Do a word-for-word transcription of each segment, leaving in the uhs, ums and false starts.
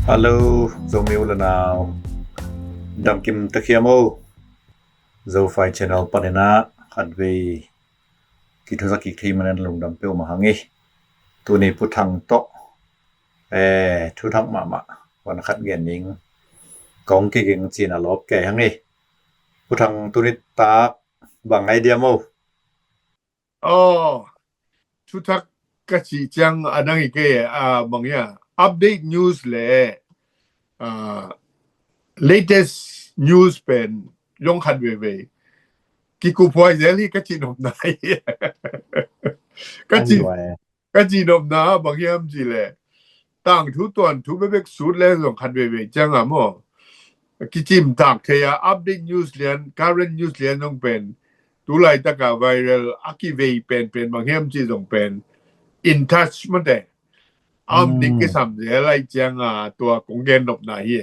Hello, Zomi u le nau. Damkim takhiam o. Zofai channel panin ah khatvei kithusa kik thei manin lungdam peuhmah hang hi. Tuni Pu Thang tawh, eh, thuthak mahmah, van khat gen ning. Kong kiging cin a lawp kei hang hi. Pu Thang, tuni tak bang ngai diam o? Oh, thuthak ka cih ciang a dang hi kei, ah, bang hiam, update news le, ah, latest news pen zong khat veivei kikuphuai zel hi ka cih nopna hi. Ka cih, ka cih nopna bang hiam cih leh, tangthu tuanthu bekbek sut le zong khat veivei ciang a maw, kicim tak thei a, update news lian, current news lian zong pen, tu laitak a viral a kivei penpen bang hiam cih zong pen, In Touch mate, a om ding kisam zel lai ciang a, tua kong gen nopna hi.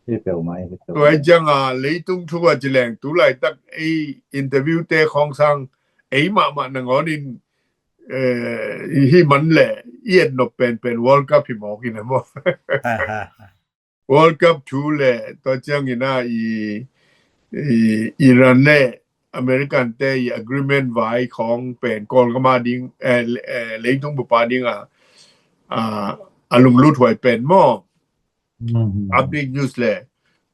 Hi peuhmah, hi peuhmah. Tua hi ciang a, leitung thu a ci leng, tu laitak ei interview te khawng sang, ei mahmah nangawn in, eh, hi man le, i et nop penpen World Cup hi mawk in a maw. World Cup thu le, tua ciangin a i, i Iran le American te i agreement vai khawng pen Kawlgam a ding, eh, eh, leitung bup a ding a, a, a lunglut huai pen maw. Update news le,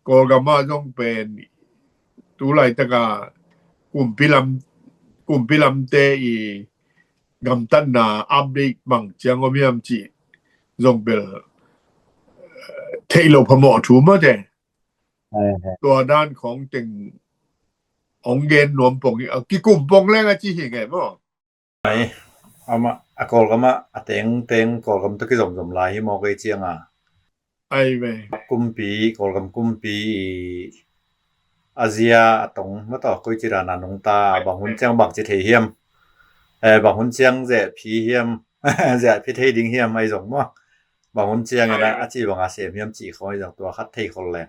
Kawlgam a zong pen tu laitak a kumpi lam, kumpi lamte i gamtatna update bang ciang om hiam cih zong bel, eh, theih loh phamawh thu mate. Tua dan khawng teng hong gen nuam pong hi, a kikum pong leng a ci hi ngei maw. Ai, amah, a Kawlgam ah, a tengteng Kawlgam tawh kizomzom lai hi mawk ei ciang a. Ai ve. Kumpi, Kawlgam kumpi i a zia a tong mataw, koi ci dan a nungta, bang hun ciang bang ci thei hiam. Eh, bang hun ciang zeh phi hiam, zeh phi thei ding hiam ai zong maw. Bang hun ciang in a, a ci bang a sem hiam cih khawng ai zong tua khat thei khol leng.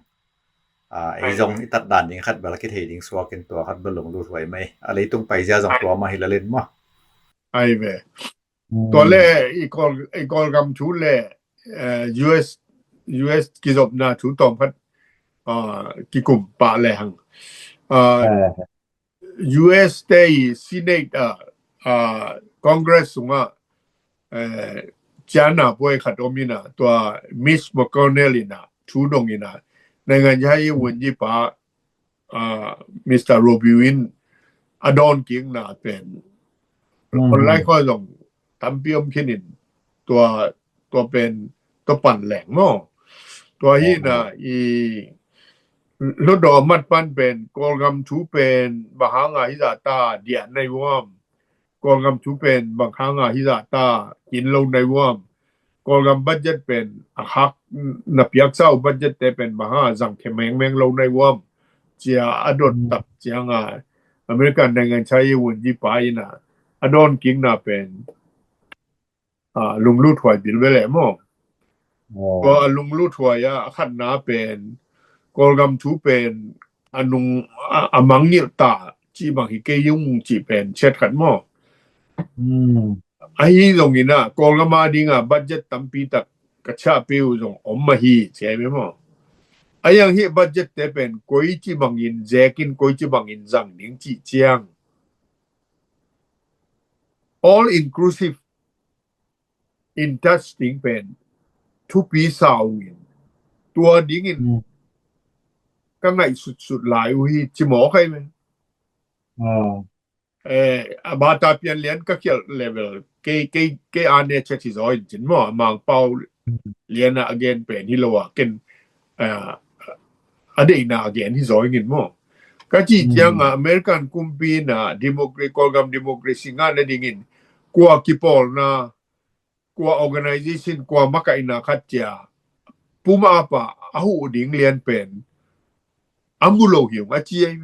Ah, ei zong i tat dan ding khat bel a kithei ding suak in tua khat bel lunglut huai mai. A leitung paizia zong tua mah hi la len maw. Ai ve. Tua le i Kawl, i Kawlgam thu le, eh, U S, U S kizopna thu tawm khat, ah, kikum pah le hang. Ah, U S te i Senate, ah, ah, Congress sungah, eh, ciana puai khat om in a, tua Mitch McConnell in a, thu dong in a, naingan yai wun yi pa, ah, Mister Rubio in a dawn kikna pen, online khawi zong tampi om khin in, tua, tua pen, tua pan leng maw. Tua hi na i, Hlutdaw a mat pan pen, Kawlgam thu pen, bang hang a hi zah ta, diah nai uam. Kawlgam thu pen, bang hang a hi zah ta, kin lo nai uam. Kawlgam budget pen, a hak na piaksa uh budget te pen, bang hang a zang khe mengmeng lo nai uam. Cia a dot tak ciang a, American naingan chai wun yi pa in a, a dawn kikna pen, ah, lunglut huai bilbel e maw. Tua a lunglut huai a, a khatna pen, Kawlgam thu pen, a nung, a, a mangngilh ta, cih bang hi kei ung cih pen, chet khat maw. Ahi zongin a, Kawlgam a ding a, budget tampi tak, ka chah peuh zong om mah hi, ci ai maw. A yang hi budget te pen, koi cih bangin, zekin koi cih bangin, zang ding cih ciang. All inclusive In Touch ding pen thupi sa uh in, tua dingin ka ngaihsutsut lai uh hi ci mawk ai me. Eh, a bata pian lian ka khialh level kei, kei, kei a ne chet hi zaw in cin maw, a Mangpau lian a gen pen hi lo a ken, eh, a deihna a gen hi zaw in maw. Ka cih ciang a American kumpi na democracy, Kawlgam democracy ngah nadingin kua kipawlna, kua organization, kua makaihna khat cia pum a pa a huh ding lian pen a mu lo hi ung a ci ai.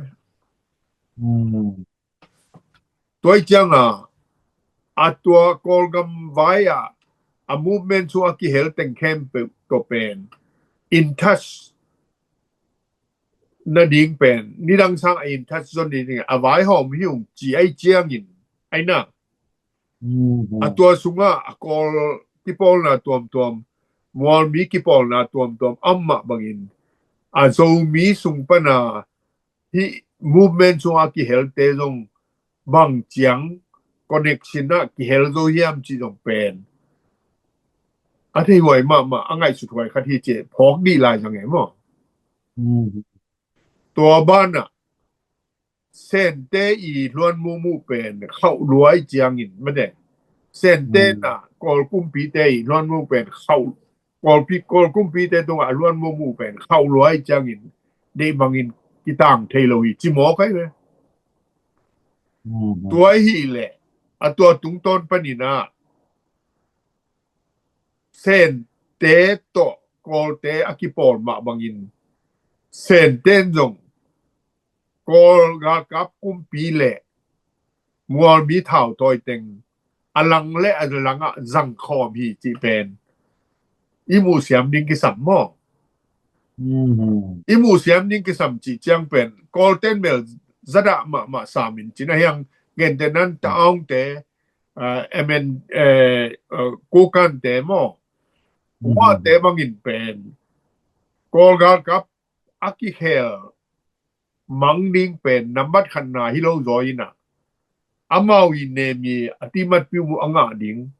Tua i ciang a, a tua Kawlgam vai a, a movement sung a kihel teng khempeuh tawh pen In Touch nading pen, nidang sang a In Touch zon ding a vaihawm hi ung ci ai ciangin, ai na. A tua sungah a Kawl kipawlna tuamtuam, mualmi kipawlna tuamtuam a om mah bangin a Zomi sung pana hih movement sungah kihelte zong bang ciang connection ah kihel zo hiam cih zong pen a thei huai mahmah, a ngaihsut huai khat hi ci, phawk dih lai zang e maw. Tua banah Sente i hluan mumu pen khauh luai ciangin mate, Sente na Kawl kumpite i hluan mumu pen khauh, Kawlpi, Kawl kumpite tungah a hluan mumu pen khauh luai ciangin deih bangin kitang thei lo hi ci mawk ai ve. Tua hi leh a tua tungtawn paninah Sente tawh Kawlte a kipawl mah bangin Senten zong Kawl galkap kumpi le mualmi thau tawi teng a lang le a langah zangkhawm hi cih pen i muhsiam ding kisam maw? I muhsiam ding kisam cih ciang pen Kawlten bel zadah mahmah samin cin a hiang, gentehnan Taungte, uh, MN, uh, uh, Kokante maw? Kuate bangin pen Kawl galkap a kikhel mang ding pen nambat khatna hi lo zaw inah amau i nemi a timat piu mu a ngah ding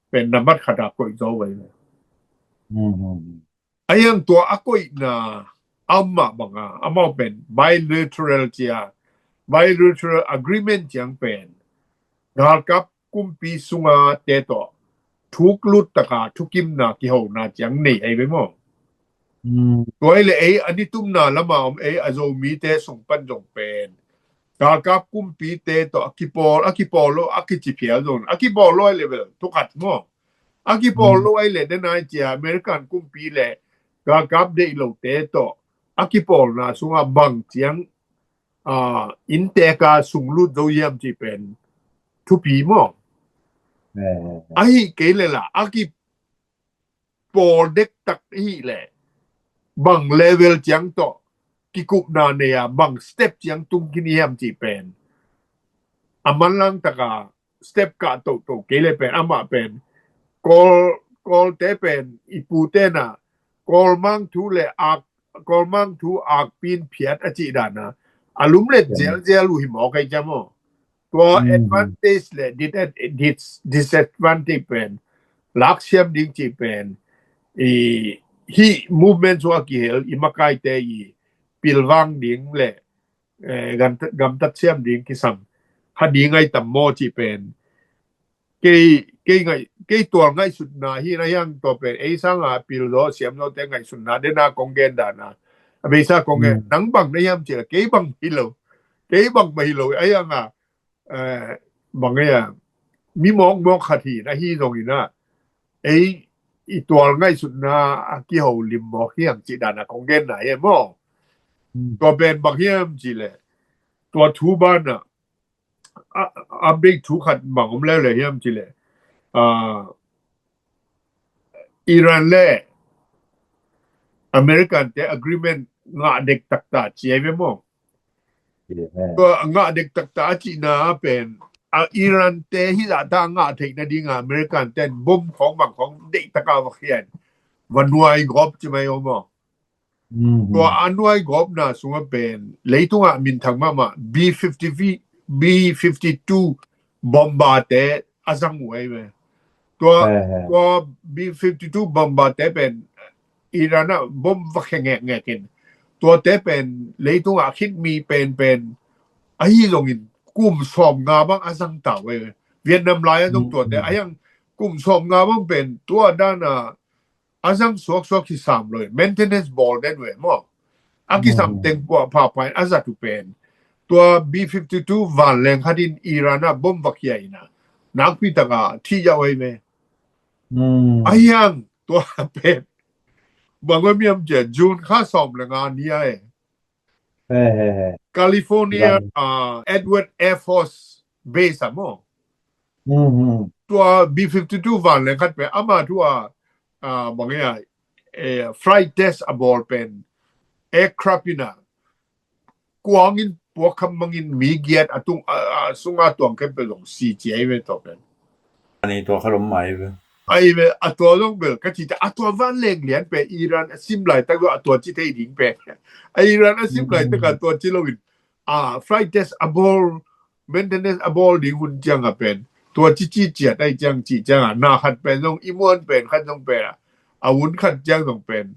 pen nambat khata koih zaw vai. A hiang tua a koihna a om mah banga amau pen bilateral cia, bilateral agreement ciang pen galkap kumpi sunga te tawh thuk lut taka thukimna kihona ciang nei ai ve maw? Tua ile ei a nitumna lama om ei a Zomite sung pan zong pen galkap kumpite tawh a kipawl, a kipawl lo a kici phial zong a kipawl lo ai le bel thukhat maw? A kipawl lo ai le denai cia American kumpi le galkap deih lote tawh a kipawlna sunga bang ciang a, innteka sunglut zo hiam cih pen thupi maw? Ahi kei le la a kipawl dektak hi le bang level ciang tawh kikupna nei a bang step ciang tung khin hiam cih pen a manlang taka step kah tohtoh kei le pen amah pen Kawl, Kawlte pen i pute na Kawlmang thu le ak, Kawlmang thu akpin phiat a cih dana a lumlet zialzial uh hi mawk ai ciam aw. Tua advantage le dis-, dis-, disadvantage pen laksiam ding cih pen i hih movement sua kihel i makaite i pilvang ding le eh, gam-, gamtat siam ding kisam kha ding ai tam maw cih pen kei, kei ngai, kei tual ngaihsutna hi na hiang tua pen ei sanga pil zaw siam zawte ngaihsutna dena kong gen dana a beisa kong gen nang bang na hiam cih la kei bang hi lo, kei bang mah hi lo ai anga eh, bang ei a mi mawkmawk khat hi na hi zongin a ei i tual ngaihsutna a kiho lim mawk hiam cih dana kong genna hi maw? Tua pen bang hiam cih leh tua thu banah a, a bek thu khat bang om leuleu hiam cih leh a, Iran le American te agreement ngah dek takta ci ai ve maw? Tua ngah dek takta a cihna pen a Iran te hi zahta ngah theih nadinga American ten bom khawng bang khawng deih taka va khian va nuai gawp ci mai om aw. Tua a nuai gawpna sunga pen leitungah minthang mahmah B fifty, B fifty two bomba te a zang uh ai ve. Tua, tua B fifty two bomba te pen Iran ah bom va khe ngekngek in tuate pen leitungah khitmi penpen ahi zongin kum sawm nga bang a zang tau ai ve. Vietnam lai a zong tuate a hiang kum sawm nga bang pen tua dana a zang suaksuak hi sam lo in maintenance bawl den ve maw? A kisam teng puah phapha in a zat uh pen tua B fifty two vanleng khat in Iran ah bom va khia ina nakpi taka thih yau ai ve. A hiang tua pen bang oi miam cia June kha sawm le nga ni ai California uh, Edward Air Force Base a maw? Tua B fifty two vanleng khat pen ama thu a uh, bang ia eh, flight test a bawl pen aircraft ina kuangin puakkham mangin mi giat a tung a, a sunga tuang khempeuh zong si ci ai ve tua pen. Ani tua kha lom mai ve. Ai ve, a tua zong bel ka ci ta, a tua van leng lian pe, Iran a sim lai tak lo a tua ci thei ding pe. A Iran a sim lai tak a tua ci lo in, a flight test a bawl, maintenance a bawl ding hun ciang a pen tua ci ci ciat ai ciang ci ciang a, na khat pen zong i muan pen khat zong pen a, a hun khat ciang zong pen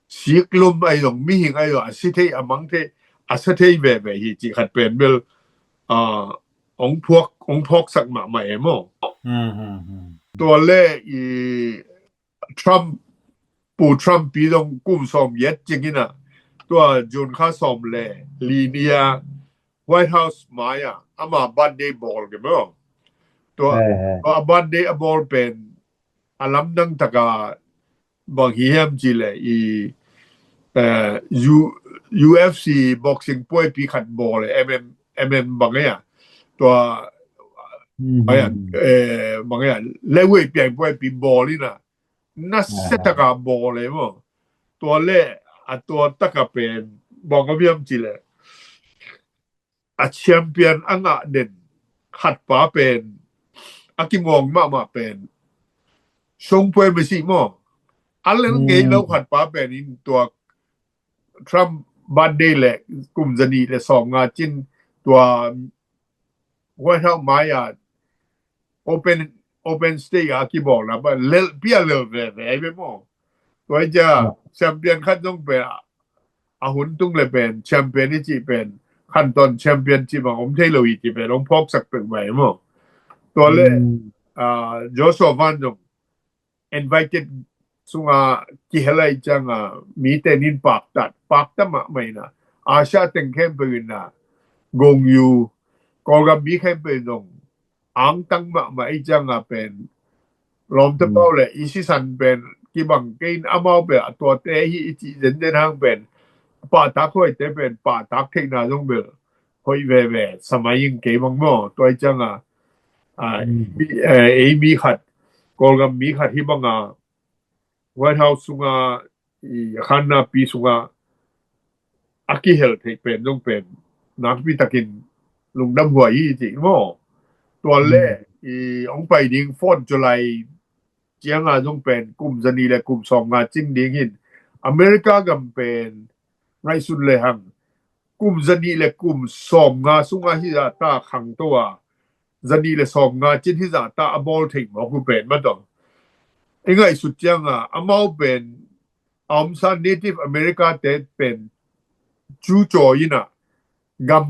siklum ai zong mihing ai zong a si thei a mang thei a sa thei veve hi ci khat pen bel a ong phuak ong phawksak mahmah em aw. Tua le i Trump, Pu Trump pi dong kum sawm yet cingin a, tua June kha sawm le li ni a White House mai a ama birthday bawl ke maw. Tua tua a birthday a bawl pen a lamdang taka bang hi hiam ci le i eh, U, U F C boxing puaipi khat bawl le M M, M M bang e a tua bang e a, eh, bang e a lewei piang puaipi bawl in a nasia taka bawl le maw. Tua le a tua taka pen bang a viam ci le a champion a ngah den khat pa pen a kimawng mahmah pen Song Puai Masi maw. A lel ngei lo khat pa pen in tua Trump birthday le kum zani le sawm nga cin tua White House mai a open open stage a kibawlna ba lel pia lel veve ai ve maw. Tua i cia champion khat zong pen a hun tung le pen champion i ci pen khanton champion ci bang om thei lo i ci pen om phawksak pek mai maw. Tua le Joshua Van zong invited sunga kihelai cianga mite nin paktat pakta mahmah ina Asia teng khempeuh ina gongyu Kawlgam mi khempeuh zong angtang mahmah i cianga pen lawmtapau le i sisan pen kibang kein amau pen a tuate hi i cih zenzen hang pen pahtak huaite pen pahtak theihna zong bel hoih veve samai in kei bang maw. Tua i cianga ei mi khat Kawlgam mi khat hi banga White House sunga i khanna pi sunga a kihel theih pen zong pen nakpi takin lungdam huai hi cih maw. Tua le i hong pai ding fourth July cianga zong pen kum zani le kum sawm nga cing ding hin America gam pen ngaihsun le hang kum zani le kum sawm nga sunga hi zahta khangto a zani le sawm nga cin hi zahta a bawl thei mawk uh pen matong i ngaihsut cianga amau pen a omsa Native America te pen cu caw ina gam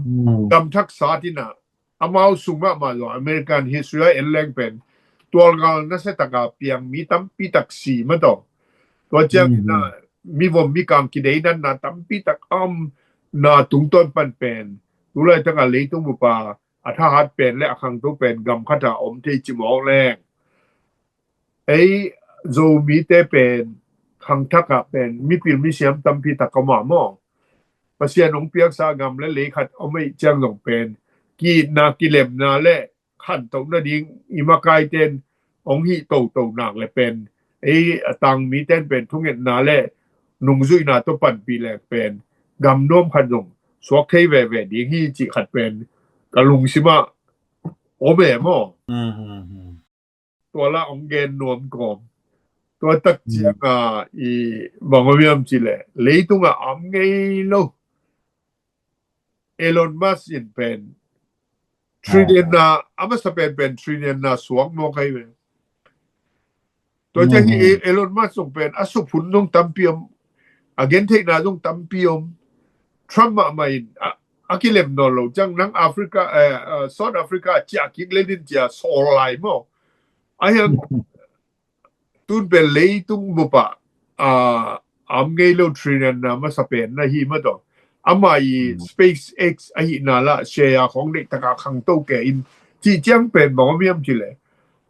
gam thak sat ina amau sung mahmah zong American history a en leng pen tualgal nasia taka piang mi tampi tak si matong. Tua ciang ina mi vom mi kang kidei nanna tampi tak am na tungtawn pan pen tulai taka leitung bupa a thahat pen le a khangto pen gam khata om thei ci mawk leng ei Zomite pen khangthaka pen mipil misiam tampi tak a mah maw. Pasian hong piaksa gam le lei khat om ei ciang zong pen kiitna kilemna le khantoh nading i makaiten hong hih toto nak le pen ei a tang miten pen thungetna le nungzuihna tawh panpih le pen gam nuam khat zong suak thei veve ding hi cih khat pen ka lungsimah om e maw. Tua la hong gen nuam kawm. Tua tak cianga i bang om hiam ci le leitunga am ngei lo Elon Musk in pen trillion na a masa pen pen trillion na suak mawk ahi ve. Tua ciang hi Elon Musk zong pen a suphun zong tampi om a gentheihna zong tampi om. Trump mahmah in a kilem nawn lo ciang nang Africa South Africa ciah kik le din cia sawl lai maw. A hiang tun pen leitung bupa a am ngei lo trillion na masa pen na hi mataw. Ama i SpaceX ahihna lah share khong deih taka khangto ke in cih ciang pen bang om hiam ci le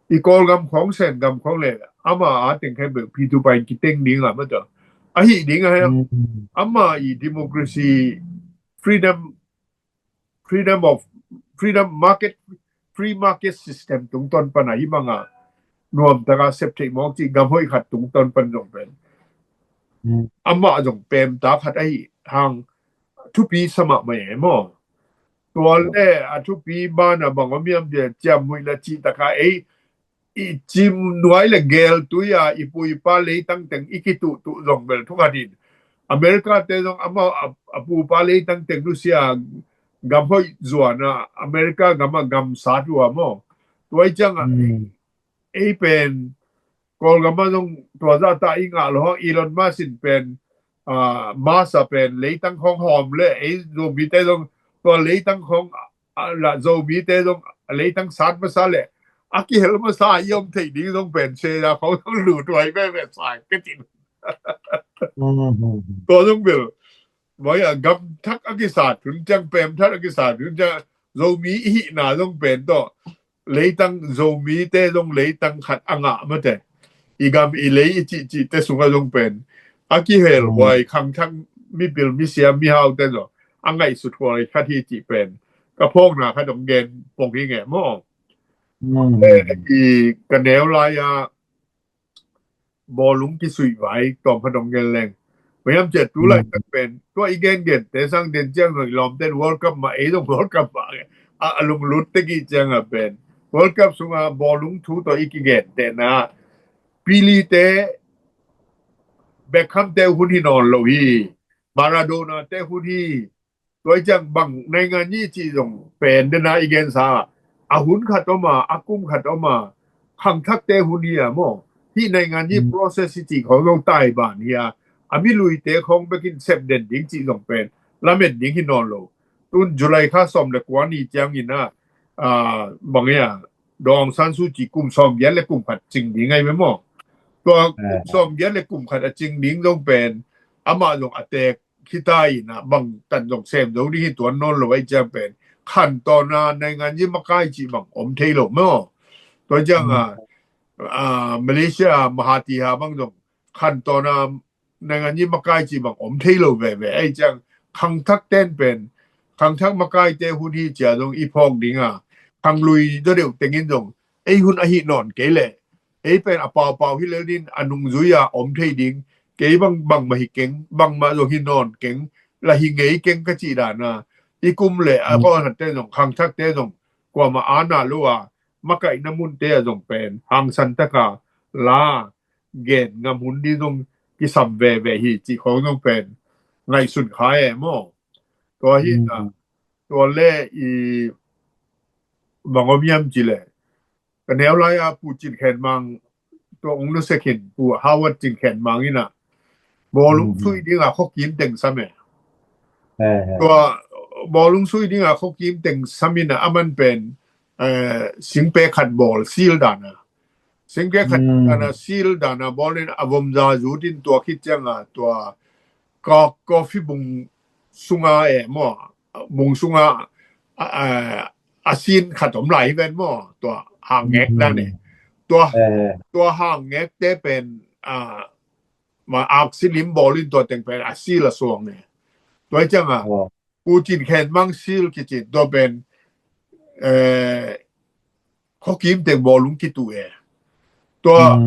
i Kawlgam khong Sengam khong le ama a teng khen bel P two pai kiteng ding a mataw. Ahi ding a hiang ama i democracy freedom freedom of freedom market free market system tungtawn pana hi manga nuam taka sep theih mawk cih gam hoih khat tungtawn pan zong pen amah zong pemta khat ahi hang thupi samah mai e maw. Tua le a thupi bana bang om hiam dia ciammuih la cih taka ei i cim nuai le gel tui a i pu i pa leitang teng i kituhtuh zong bel thungatin America te zong amau a, a pu pa leitang teng nusia gam hoih zuan a America gam a gam sat uh a maw. Tua i ciang a ei pen Kawlgam a zong tua zah ta i ngah lo hang Elon Musk in pen Mars a pen leitang khong hawm le ei Zomite zong tua leitang khong la Zomite zong leitang sat masa le a kihel masa i om thei ding zong pen se ya khong zong lu tuai veve sai ka cin. Tua zong bel mai a gam thak a kisat hun ciang pem thak a kisat hun ciang Zomi i hihna zong pen tawh leitang Zomite zong leitang khat a ngah mate i gam i lei i cihcihte sungah zong pen a kihel huai khangthak mipil misiam mihaute zong a ngaihsut huai khat hi cih pen ka phawkna khat hong gen pong hi ngeh maw. I ka neu lai-a bawlung kisuih vai tawm khat hong gen leng. Mayam ciat tu lai tak pen tua i gen gen te sang den ciang zong i lawmten World Cup mah ei zong World Cup mah a lunglut te kih ciang a pen World Cup sunga bawlung thu tawh i kigen te na Pili te Beckham te hun hi nawn lo hi. Maradona te hun hi. Tua i ciang bang naingan ni cih zong pen dena i gensa a hun khat om a a kum khat om a khangthakte hun hi a maw. Hih naingan ni process hi cih khong zong tai ban hi a a miluite khong bekin sep den ding cih zong pen lamet ding hi nawn lo. Tun July kha sawm le kua ni ciangin a bang hi a Daw Aung San Suu Kyi kum sawm giat le kum khat cing ding ai ve maw. Tua kum sawm giat le kum khat a cing ding zong pen amah zong a tek khita in a bang tan zong sem zo ding hi tuan nawn lo ai ciang pen khan tawna naingan yi makai cih bang om thei lo maw. Tua ciang a Malaysia Mahathir bang zong khan tawna naingan yi makai cih bang om thei lo veve ai ciang khangthak ten pen khangthak makai te hun hi cia zong i phawk ding a khanglui dodeuh tengin zong ei hun ahi nawn kei leh ei pen a paupau hi lel din a nungzui a om thei ding kei bang bangmah hi keng bangmah zong hi nawn keng la hi ngei keng ka cih dan a i kum le a kawlhatte zong khangthakte zong kuamah ana lo a makaihna munte a zong pen hangsan taka la gen ngam hun ding zong kisam veve hi cih khong zong pen ngaihsun kha e maw. Tua hi na tua le i bang om hiam ci le ka neu lai a Pu Cin Khen Mang tua ung lu sekin Pu Howard Cin Khen Mang ina bawlung sui ding a khokim teng sam e. Tua bawlung sui ding a khokim teng sam ina aman pen singpe khat bawl sil dana singpe khat dana sil dana bawl in a vom za zut in tua khit cianga tua ka coffee bung sunga e maw bung sunga a sin khat om lai ven maw tua hang ngek dan e tua tua hang ngek te pen ma ak silim bawl in tua teng pen a sil a suang e. Tua cianga Pu Cin Khen Mang sil kicin tua pen khokim teng bawlung kitu e. Tua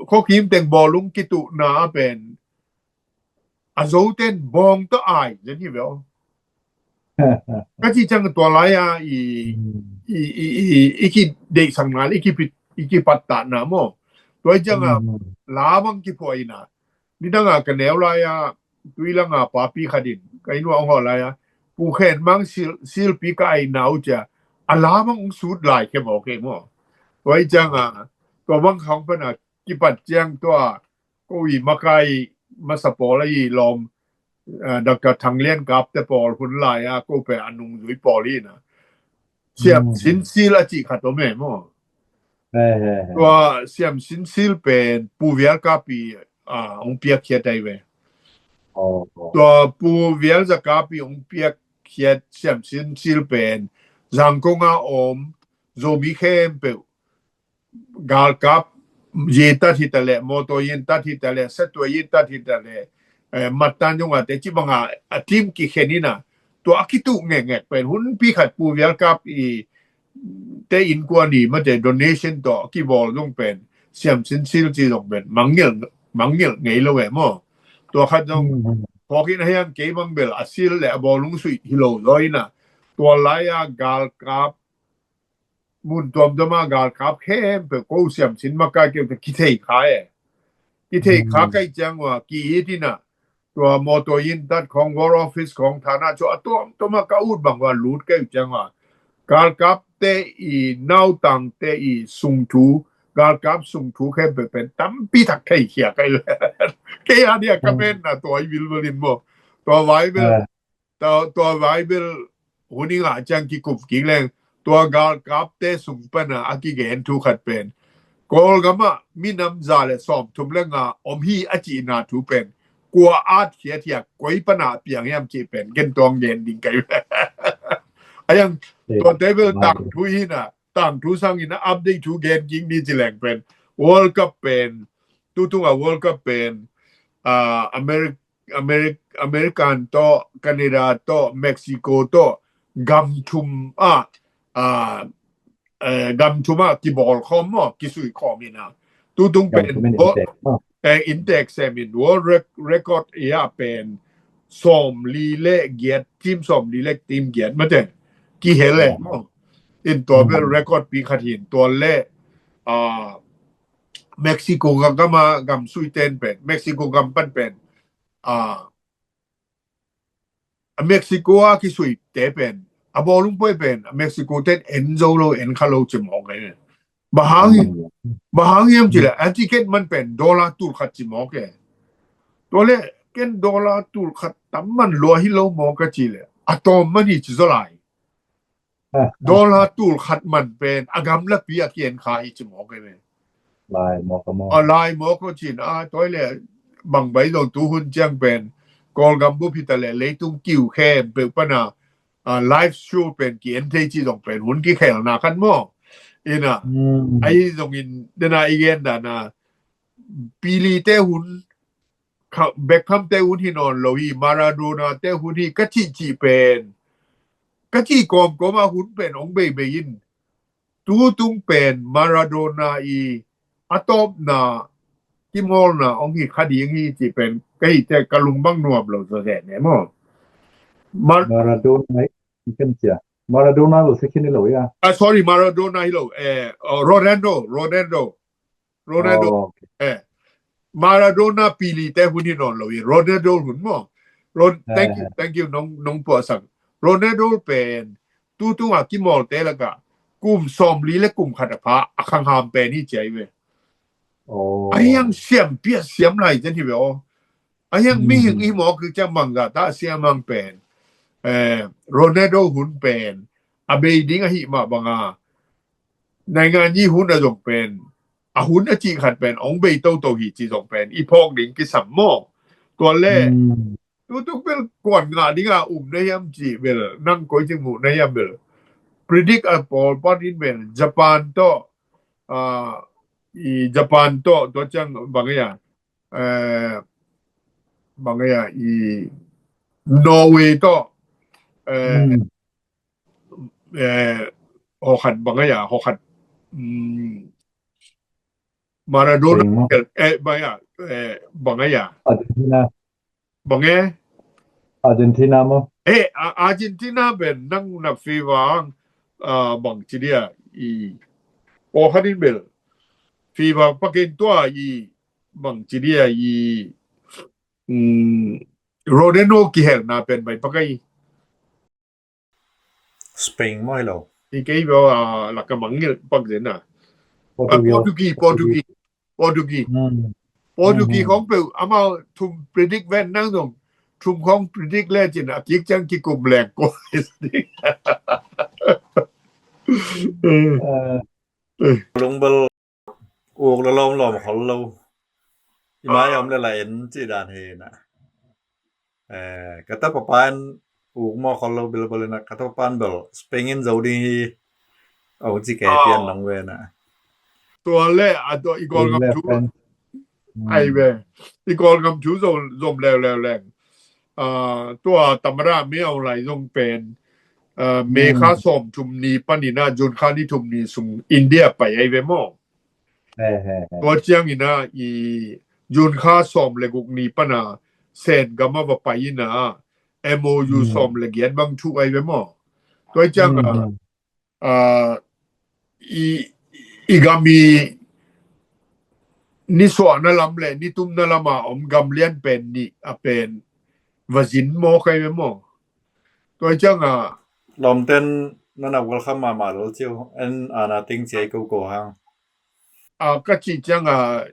khokim teng bawlung kitu na a pen a zo ten bawng tawh ai zan hi ve aw. Ka ci ciang tua lai a i i i i i ki deihsang na i ki pit i ki pat ta na maw. Tua cianga la bang ki phuai na nidanga ka neu lai a tui langa papi khat in ka inn uah hong hawh lai a Pu Khen Mang sil silpi ka ai nau cia a la bang hong sut lai khe maw khe maw. Tua cianga tua bang khang pana kipat ciang tua ko i makai masa pawl a i lawm Dr. Thang Lian Kap te pawl hun lai a ko pen a nungzui pawl hi na siam sin sil a cih khat om e maw. Tua siam sin sil pen Pu Vial Kap i hong piak khiat ai ve. Tua Pu Vial Za Kap i hong piak khiat siam sin sil pen Zangkong a om Zomi khempeuh galkap yi tat hi ta leh mawtaw yin tat hi ta leh satua yin tat hi ta leh mattan zong a te ci banga a tim kikhen ina tua a kituh ngekngek pen hun pi khat Pu Vial Kap i te innkuan i mate donation tawh a kibawl zong pen siam sin sil ci zong pen mangngilh mangngilh ngei lo e maw. Tua khat zong phawk in a hiang kei bang bel a sil le a bawlung suih hi lo zaw ina tua lai a galkap mun tuamtuam ah galkap khempeuh ko siamsin makai keu te kithei kha e. Kithei kha kai ciang ua ki-it in ah, tua mawtaw inn tat khawng, War Office khawng, thana cu a tuamtuam ah ka ut bang ua lut kai uh ciang ua, galkapte i nautangte i sungthu, galkap sungthu khempeuh pen tampi tak thei khia kai le. Kei a nia ka menna tua i vilvel in maw. Tua vai bel, tua, tua vai bel hun i ngah ciang kikup kik leng, tua galkapte sung pana a kigen thu khat pen, Kawlgam ah minam za le sawmthum le nga om hi a cihna thu pen kua at khiat hi a, koi pana a piang hiam cih pen ken tuang gen ding kai. A yang tuate bel tangthu hi na, tangthu sangin a update thu gen kik ni ci leng pen, World Cup pen, tutung a World Cup pen, ah, Ameri- Ameri- American tawh, Canada tawh, Mexico tawh, gam thum ah, ah, eh, gam thum ah kibawl khawm maw, kisui khawm in ah, tutung pen inntek sem in, world rec- record i ah pen sawmli le giat, team sawmli le team giat mate kihel e maw. In tua bel record pi khat hin, tua le, ah, Mexico gam a gam sui ten pen, Mexico gam pan pen, ah, a Mexico a kisui te pen, a bawlung poi pen a Mexico ten en zo lo, en kha lo ci mawk e. Bang hang hi, bang hang hiam ci le, a ticket man pen dollar tul khat ci mawk e. Tua le ken dollar tul khat tam man lua hi lo mawk a ci le, a tawm man hi ci zaw lai. Dollar tul khat man pen a gamlapi a kian kha hi ci mawk e. Lai mawk a maw. A lai mawk a cin a, tua le bang bai zong tu hun ciang pen Kawlgam bup hi ta le leitung kiu khempeuh pana, a, live show pen ki en thei ci zong pen hun kikhelna khan maw. In ah, ahi zongin dena i gen dan a, Pele te hun, Beckham te hun hi nawn lo hi, Maradona te hun hi ka cih cih pen, ka cih kawmkawm a hun pen hong beibei in, tutung pen Maradona i a tawpna kimawlna hong hi kha ding hi cih pen ka hih te ka lung bang nuam lo zaw zen e maw. Mar- Maradona i kan cia. Maradona lo si khin i lo ia. Ah, sorry, Maradona hi lo. Eh, oh, Ronaldo, Ronaldo. Ronaldo. Oh, okay. Eh. Maradona, Pele te hun hi nawn lo hi. Ronaldo hun maw. Ron- thank you, thank you, nong, nong puahsak. Ronaldo pen tutung a kimawl te laka kum sawmli le kum khat a pha a khangham pen hi ciai ve. Oh. A hiang siam piat siam lai zen hi ve aw. A hiang mihing i mawk hi ciang bangzah ta siam ang pen, eh, Ronaldo hun pen a bei ding ahi mah banga, naingan i hun a zong pen, a hun a cih khat pen hong bei toto hi ci zong pen i phawk ding kisam maw. Tua le tutuk bel kuan ngah ding a um na hiam cih bel nang koi cing muh na hiam bel, predict a pawl pan in bel Japan tawh, ah, i Japan tawh, tua ciang bang ia, eh, bang ia i Norway tawh, eh, eh, hawkhat bang ia, hawkhat, mm, Maradona, eh, bang ia, eh, bang ia. Argentina. Bang e? Argentina maw. Eh, a- Argentina pen nang na fiva ang, ah, bang ci dia i. Aw khanin bel fiva pakin tua i bang ci dia i, mm, Ronaldo kihelna pen bai pakai. Spain maw hi lo. I kei bel, ah, laka mangil pak zen a. Portugal. Ah, Portugi, Portugi. Portugi. Portugi khong peuh amau thum predict ven nang zong. Thum khong predict le cin a kik ciang kikum leng ko. Lungbel uk lo lawm lawm khol lo. I mai om le la en ci dan hi na. Eh, ka tapa pan uk maw khol lo bilbal ina, ka tapa pan bel Spain in zo ding hi. Au ci kei pian nang ve na. Tua le a tua i Kawlgam thu ai ve. I Kawlgam thu zom leuleu leng. Ah, tua tamara mi au lai zong pen, ah, me kha sawm thum ni panina June kha ni thum ni sung India pai ai ve maw. Tua ciangina i June kha sawm le guk ni pana Sen gama va pai ina M O U sawm le giat bang thu ai ve maw. Tua cianga, ah, i, i gam i nisuahna lam le nitumna lama om gam lian pen nih a pen va zin maw, kai ve maw? Tua cianga lawmten nana welcome mahmah lol ciu en ana ting ciai ko ko hang. A ka cih cianga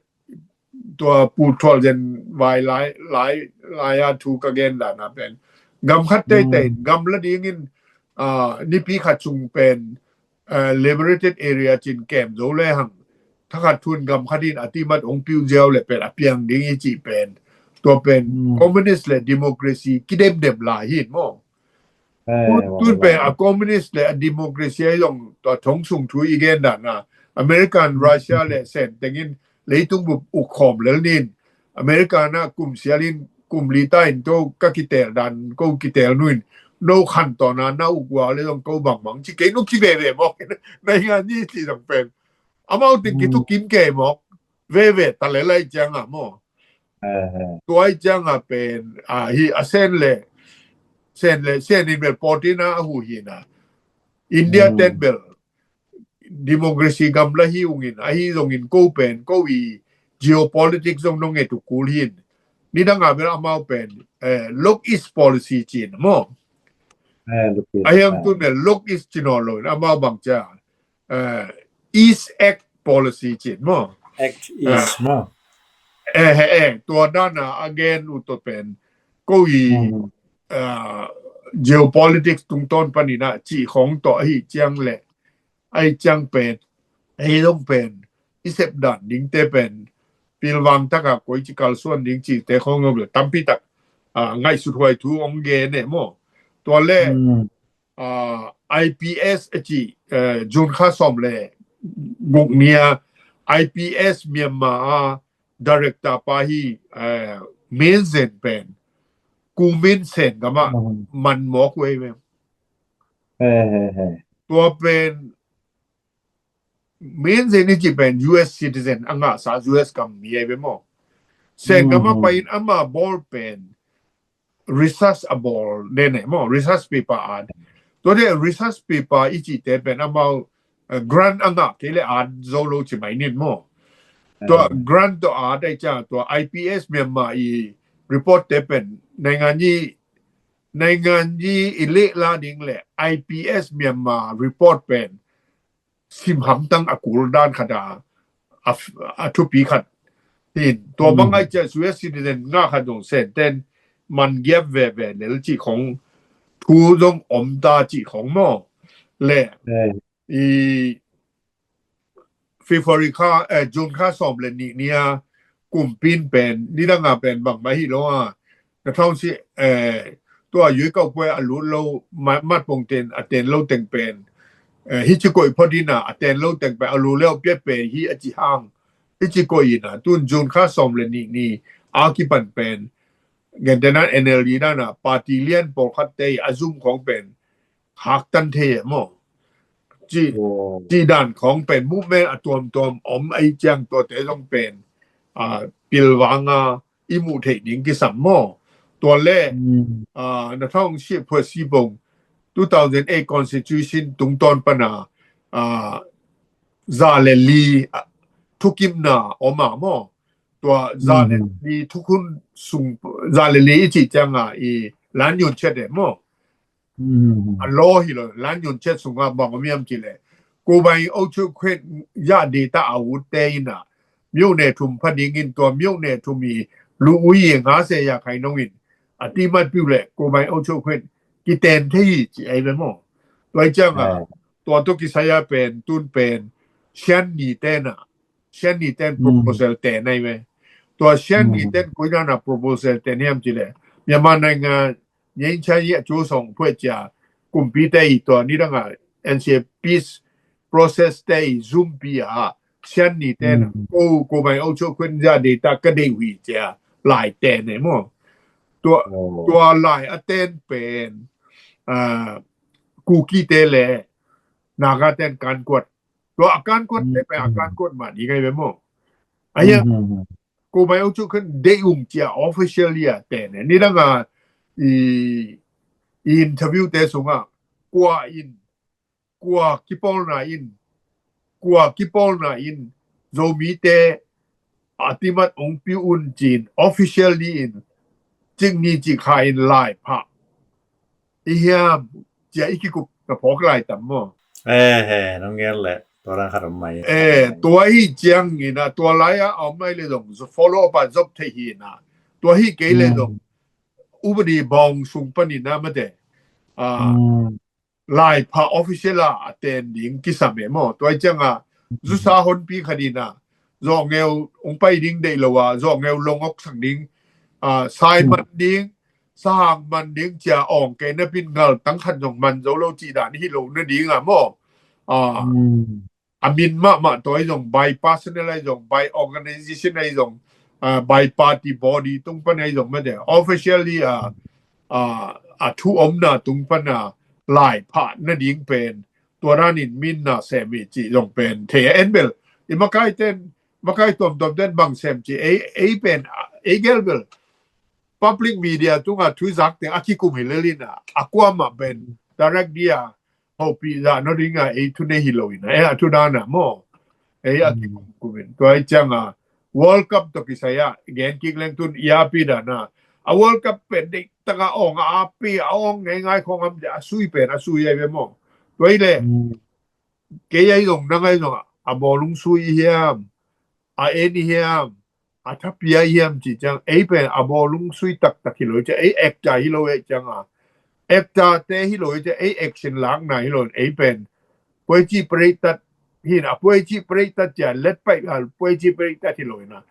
tua Pu Thual Zen vai lai lai lai a thu ka gen dan a pen gam khat teitei gam la dingin, a, nipi khat sung pen, a, liberated area cin kem zo le hang thakhat thun gam khat in a timat ong piu ziau le pen a piang ding i cih pen tua pen communist le democracy kidemdem lai hin maw? Tun pen a communist le a democracy a zong tua thong sung thu i gen dan a American, Russia le Sen tengin leitung bup uk khawm lel nin, America na kum sialin kum li ta in ko ka kitel dan ko kitel nuin no khan tawna na uk ua le zong ko bangbang ci kei nu ki veve mawk na i nga ni ci zong pen amau tin ki tu kim kei mawk veve ta le lai cianga maw? Tua i cianga pen a hi a Sen le Sen le Sen in bel pawtina a hu hina India ten bel democracy gam la hi ungin ahi zongin ko pen ko i geopolitics zong nong ngetu kul hin. Nidanga bel amau pen, eh, look east policy cin maw? Ahiang tun bel look east cinaw lo in amau bang cia, eh, East Act policy cin maw? Act East maw? Eh, eh, eh, tua dana again uto pen ko i, eh, geopolitics tungtawn panina ci khong to ahi ciang le ai ciang pen, ai dong pen i sep dan dingte pen pilvang taka koi ci kalsuan ding cite khong ngom le tampi tak, ah, ngaihsut huai thu ong gen e maw? Tua le, ah, I P S a ci, eh, June kha sawm le guk nia I P S Myanmar a director pa hi, eh, Min Zen pen ku Min Sen gama man mawk wei ve. Tua pen Min Zen i ci pen U S citizen a ngahsa U S kam mi ai ve maw? Sen gama pain ama bawl pen research a bawl ne ne maw, research paper at. Tua de research paper i cite pen amau, eh, grant a ngah kei le at zo lo ci mai nin maw? Tua grant tua at ai cia tua I P S Myanmar i report te pen naingan i naingan i i leh la ding le I P S Myanmar report pen sim hamtang a kul dan khat a, a, a thupi khat hin. Tua bang ai cia U S citizen nga khat zong Sen ten man giap veve lel ci khong thu zong om ta ci khong maw? Le i February kha, eh, June kha sawm le nih nia kumpin pen nidanga pen bang mah hi lo a na thawng si, eh, tua yui kau pue a lut lo mat pong ten a ten lo teng pen, eh, hi ci koih phot ina a ten lo teng pen a lu leu piat pen hi a ci hang hi ci koih ina tun June kha sawm le nih ni a kipan pen gentena N L D dana party lian pawlkhat te a zum khong pen haktan thei e maw? Ci, ci dan khong pen movement a tuamtuam om ai ciang tuate zong pen, ah, pilvanga i muh theih ding kisam maw? Tua le, ah, na thawng si phuat si bong two thousand eight constitution tungtawn pana, ah, za le li, ah, thukimna om a maw? Tua za le li thukhun sung, za le li i ci cianga i lan yun chet e maw? A law hi lo, lan yun chet sunga bang om hiam ci le. Ko bai o chu khwet ya data a ut te ina. Myo ne thum pha dingin tua myo ne thum i lu ui e nga se ya khai nong in. A ti mat piu le, ko bai o chu khwet ki ten thei ci ai ve maw? Tua i cianga, tua to kisaya pen, tun pen, sian ni te na. Sian ni ten proposal te nai ve. Tua sian ni ten koi na na proposal te niam ci le. Myanmar naingan ငြိမ်းချမ်းရေးအကျိုးဆောင်အဖွဲ့ cia kumpi te i tua nidanga N C A peace process te i zumpi a sian ni ten ko, ko bai o chu khun ya data ka dei hui cia lai ten ne maw? Tua, tua lai a ten pen, ah, Kuki te le Naga ten kan kuat. Tua a kan kuat te pen a kan kuat ma ni ngai ve maw? Ahiang ko bai o chu khun dei ung cia officially a te ne. Nidanga i, i interview te sunga kua in, kua kipawlna in kua kipawlna in Zomite a timat ong piu un cin officially in cik ni cik kha in lai phah i hiam cia i kikup na phawk lai tam maw? Eh, he, nong ngen le tua dang khat om mai. Eh, tua hi ciang ina tua lai a om mai le zong follow up a zop thei hi ina tua hi kei le zong ubadi bawng sung pan ina mate. Ah, lai pha official a a ten ding kisam e maw? Tua hi ciang a zusa honpi khat ina zawngeu ong pai ding deih lo a zawngeu long ok sak ding, ah, sai man ding, sahang man ding cia awng kei na pin ngal tang khat zong man zo lo cih dan hi lo na ding a maw? Ah, a min mahmah tua hi zong by personal ahi zong by organization ahi zong, ah, by party body tung pan ahi zong mate officially a, ah, a thu omna tung pan a lai phah na ding pen tua dan in min na sem hi cih zong pen thei a en bel i makai ten makai tuamtuam ten bang sem cih ei, ei pen, ah, ei gel bel public media tunga thu zak teng a kikum hi lelin a a kuamah pen direct dia hopih zah no dinga ei thu nei hi lo ina ei a thu dana maw? Ei a kikum kumin tua i cianga World Cup to kisai a gen kik leng tun i api dana a World Cup pen dei taka awng a api a awng ngei ngai khong am a sui pen a sui ai ve maw? Tua i le kei ai zong nang ai zong a bawlung sui i hiam a en i hiam a thapia i hiam ci ciang ei pen a bawlung sui taktak hi lo i ciang ei actor hi lo ei ciang a actor te hi lo i ciang ei action lakna hi lo ei pen puai ci prei tat hin a puai ci prei tat cia let pai a puai ci prei tat hi lo ina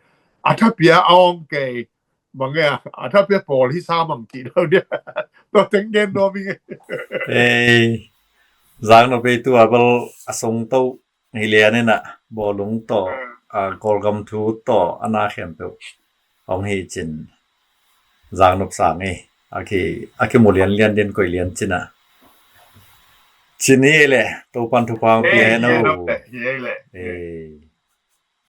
a thapia a awng kei bang e a thapia pawl hi sa mang ci lo dia. Tua teng gen no mi nge. Ei, zang no pe tu a bal a song to hi lian ina bawlung to a Kawlgam thu to a na khem pe ong hi cin zang nop sang i a ki a ki mu lian lian din koi lian cina cin i le to pan thu pang pi he no. Ei.